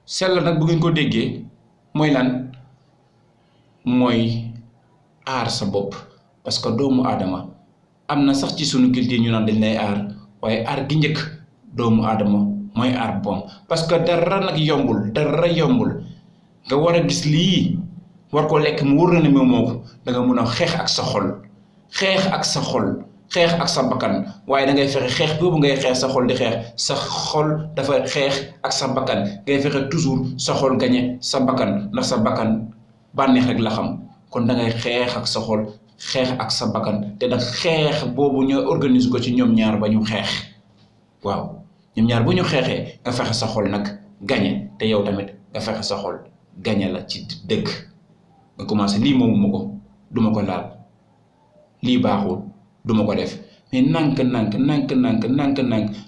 sellal nag bu ngeen ko déggee mooy lan mooy aar sa bopp parce que doomu aadama am na sax ci sunu culture ñu naan dañ lay aar waaye aar gi njëkk doomu aadama mooy aar boom parce que dara nag yombul nga war a gis lii war ko lekk mu wóor na ne moom moo ko da nga mun a xeex ak sa xol xeex ak sa bakkan waaye da ngay fexe xeex boobu ngay xeex sa xol di xeex sa xol dafa xeex ak sa bakkan ngay fexe toujours sa xol gañe sa bakkan ndax sa bakkan bànneex rek la xam kon da ngay xeex ak sa xol xeex ak sa bakkan te nag xeex boobu ñu organise ko ci ñoom ñaar ba ñu xeex waaw ñoom ñaar bu ñu xeexee nga fexe sa xol nag gañe te yow tamit nga fexe sa xol gañe la ci dëgg nga commencé lii moomu ko duma ko laal lii baaxul duma ko def mais nank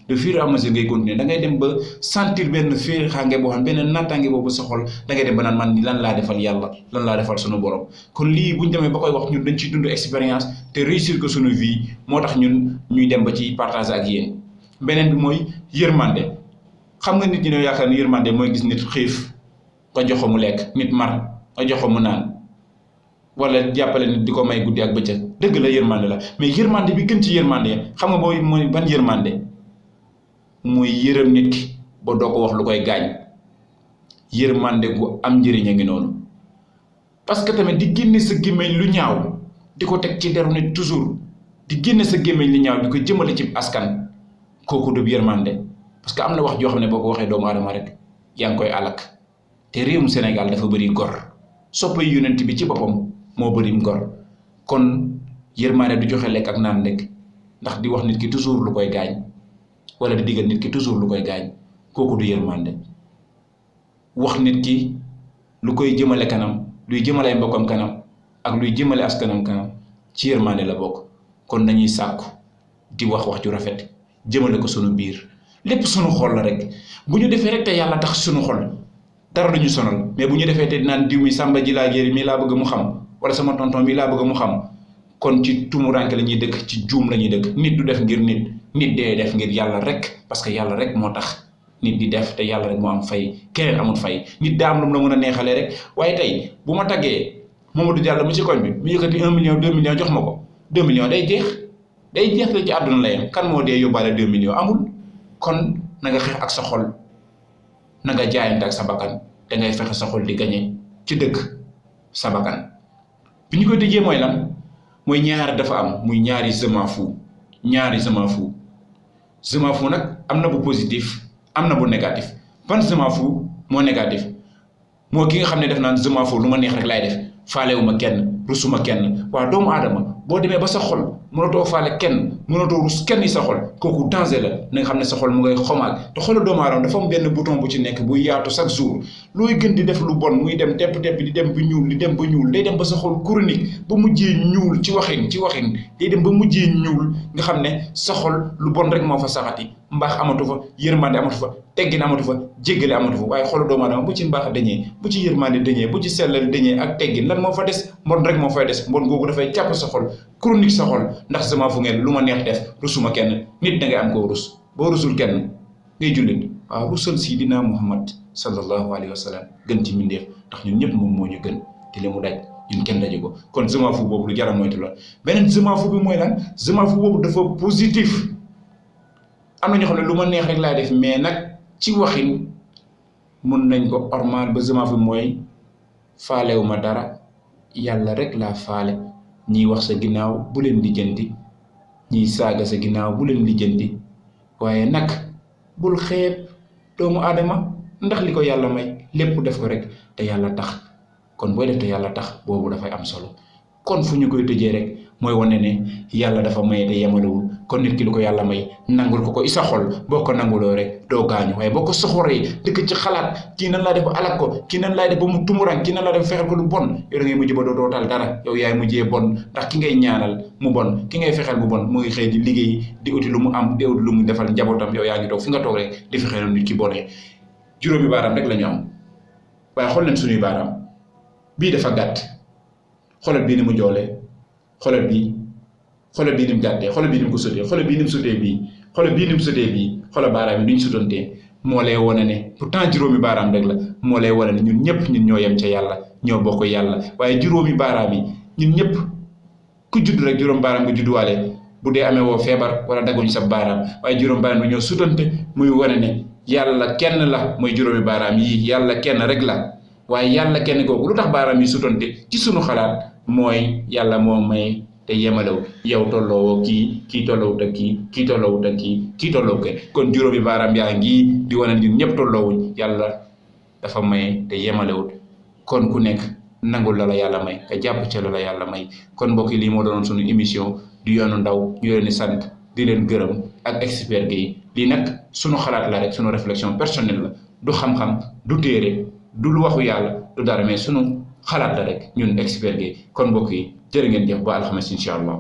de fur et à mesure ngay continuer da ngay dem ba sentir benn féexaange boo xam benn nattaange boobu sa xol da ngay dem ba naan man lan laa defal yàlla lan laa defal sunu borom kon lii bu ñu demee ba koy wax ñun dañ ciy dund expérience te réussir ko sunu vie moo tax ñun ñuy dem ba ci partager ak yéen beneen bi mooy yërmande xam nga nit ñi ne yaakaar ni yërmande mooy gis nit xiif nga jox ko mu lekk nit mar nga jox ko mu naan wala jàppale nit di ko may guddi ak bëccëg dëgg la yërmande la mais yërmande bi gën ci yërmande xam nga mooy ban yërmande muy yërëm nit ki ba doo ko wax lu koy gaañ yërmande gu am njëriñ a ngi noonu parce que tamit di génne sa gémmiñ lu ñaaw di ko teg ci deru nit toujours di génne sa gémmiñ lu ñaaw di ko jëmale ci askan kooku du yërmande parce que am na wax joo xam ne boo ko waxee doomu aadama rek yaa ngi koy alak te réewum Sénégal dafa bëri gor soppay yonent bi ci boppam moo bëri ngor kon yërmande du joxe lekk ak naan rek ndax di wax nit ki toujours lu koy gaañ wala di digal nit ki toujours lu koy gaañ kooku du yërmande wax nit ki lu koy jëmale kanam luy jëmale mbokkam kanam ak luy jëmale askanam kanam ci yërmande la bokk kon dañuy sàkku di wax ju rafet jëmale ko sunu biir lépp sunu xol la rek bu ñu defee rek te yàlla tax sunu xol dara duñu sonal mais bu ñu defee te naan diw mi sàmba ji laa géri mi laa bëgg mu xam wala sama tonton bi laa bëgg mu xam kon ci tumuranke la ñuy dëkk ci juum la ñuy dëkk nit du def ngir nit dee def ngir yàlla rek parce que yàlla rek moo tax nit di def te yàlla rek moo am fay keneen amul fay nit daa am lu mu la mën a neexalee rek waaye tey bu ma taggee Mamadou Diallo mu ci koñ bi mu yëkkati 1 million 2 millions jox ma ko 2 millions day jeex te ci àdduna la yem kan moo dee yóbbaale 2 millions amul kon na nga xeex ak sa xol na nga jaayante ak sa bakkan te ngay fexe sa xol di gañe ci dëgg sa bakkan bi ñu ko déggee mooy lan mooy ñaar dafa am muy ñaari je m'en fous nag am na bu positif am na bu négatif ban je m'en fous moo négatif moo ki nga xam ne def naan je m'en fous lu ma neex rek laay def faalewuma kenn rusuma kenn waaw doomu aadama boo demee ba sa xol mënatoo faale kenn mënatoo rus kenn yi sa xol kooku danger la na nga xam ne sa xol mu ngay xomaal te xolu doomu aadama dafa am benn bouton bu ci nekk buy yaatu chaque jour looy gën di def lu bon muy dem tepp di dem ba ñuul day dem ba sa xol chronique ba mujjee ñuul ci waxin day dem ba mujjee ñuul nga xam ne sa xol lu bon rek moo fa saxati mbaax amatu fa yërmande amatu fa teggin amatu fa jéggale amatu fa waaye xolu doomu aadama bu ci mbaax dañee bu ci yërmande dañee bu ci sellal dañee ak teggin lan moo fa des mbon rek moo fay des mbon googu dafay jàpp sa xol chronique sa xol ndax sama fu ngeen lu ma neex def rusuma kenn nit da ngay am koo rus boo rusul kenn ngay jullit waaw rusal Sidina Muhammad sallallahu alayhi wa sallam gën ci mbindeef ndax ñun ñëpp moom moo ñu gën te li mu daj ñun kenn daje ko kon je m'en fous boobu lu jar a moytu la beneen je m'en fous bi mooy lan je m'en fous boobu dafa positif am na ñoo xam ne lu ma neex rek laay def mais nag ci waxin mun nañ ko ormal ba je m'en fous mooy faalewu ma dara yàlla rek laa faale ñiy wax sa ginnaaw bu leen lijjanti ñiy saaga sa ginnaaw bu leen lijjanti waaye nag bul xeeb doomu aadama ndax li ko yàlla may lépp def ko rek te yàlla tax kon booy def te yàlla tax boobu dafay am solo kon fu ñu koy tëjee rek mooy wane ne yàlla dafa may te yemalewul kon nit ki lu ko yàlla may nangul ko isa xol boo ko nanguloo rek doo gaañu waaye boo ko soxoree dëkk ci xalaat kii nan laa def ba alak ko kii nan laay def ba mu tumuran kii nan laa def fexeel ko lu bon yow da ngay mujj ba doo dootal dara yow yaay mujjee bon ndax ki ngay ñaanal mu bon ki ngay fexeel bu bon mu ngi xëy di liggéey di uti lu mu am di uti lu mu defal njabootam yow yaa ngi toog fi nga toog rek di fexeel nit ki bonee juróomi baaraam rek la ñu am waaye xool leen suñuy baaraam bii dafa gàtt xoolal bii ni mu joolee xoolal bii ni mu gàttee xoolal bii ni mu ko sotee xoolal bii ni mu sotee bii xoolal bii ni mu sotee bii xoolal baaraam yi duñ sutantee moo lay wane ne pourtant juróomi baaraam rek la moo lay wane ne ñun ñëpp ñun ñoo yem ca yàlla ñoo bokk yàlla waaye juróomi baaraam yi ñun ñëpp ku judd rek juróom baaraam nga judduwaale bu dee amee woo feebar wala dagguñu sa baaraam waaye juróom baaraam bi ñoo sutante muy wane ne yàlla kenn la mooy juróomi baaraam yi yàlla kenn rek la waaye yàlla kenn kooku lu tax baaraam yi sutante ci sunu xalaat mooy yàlla moo may te yemalew yow tolloowoo kii tolloowut ak kii tolloowut ak kii tolloowu kon juróomi baaraam yaa ngi di wane ñun ñëpp tolloowuñ yàlla dafa may te yemalewut kon ku nekk nangul la yàlla may nga jàpp ca la yàlla may kon mbokk yi lii moo doonoon sunu émission di yoonu ndaw ñu leen di sant di leen gërëm ak expert Gueye lii nag sunu xalaat la rek sunu réflexion personnelle la du xam-xam du téere du lu waxu yàlla du dara mais sunu xalaat la rek ñun expert Gueye kon mbokk yi jërë ngeen jëf ba alxames incha allah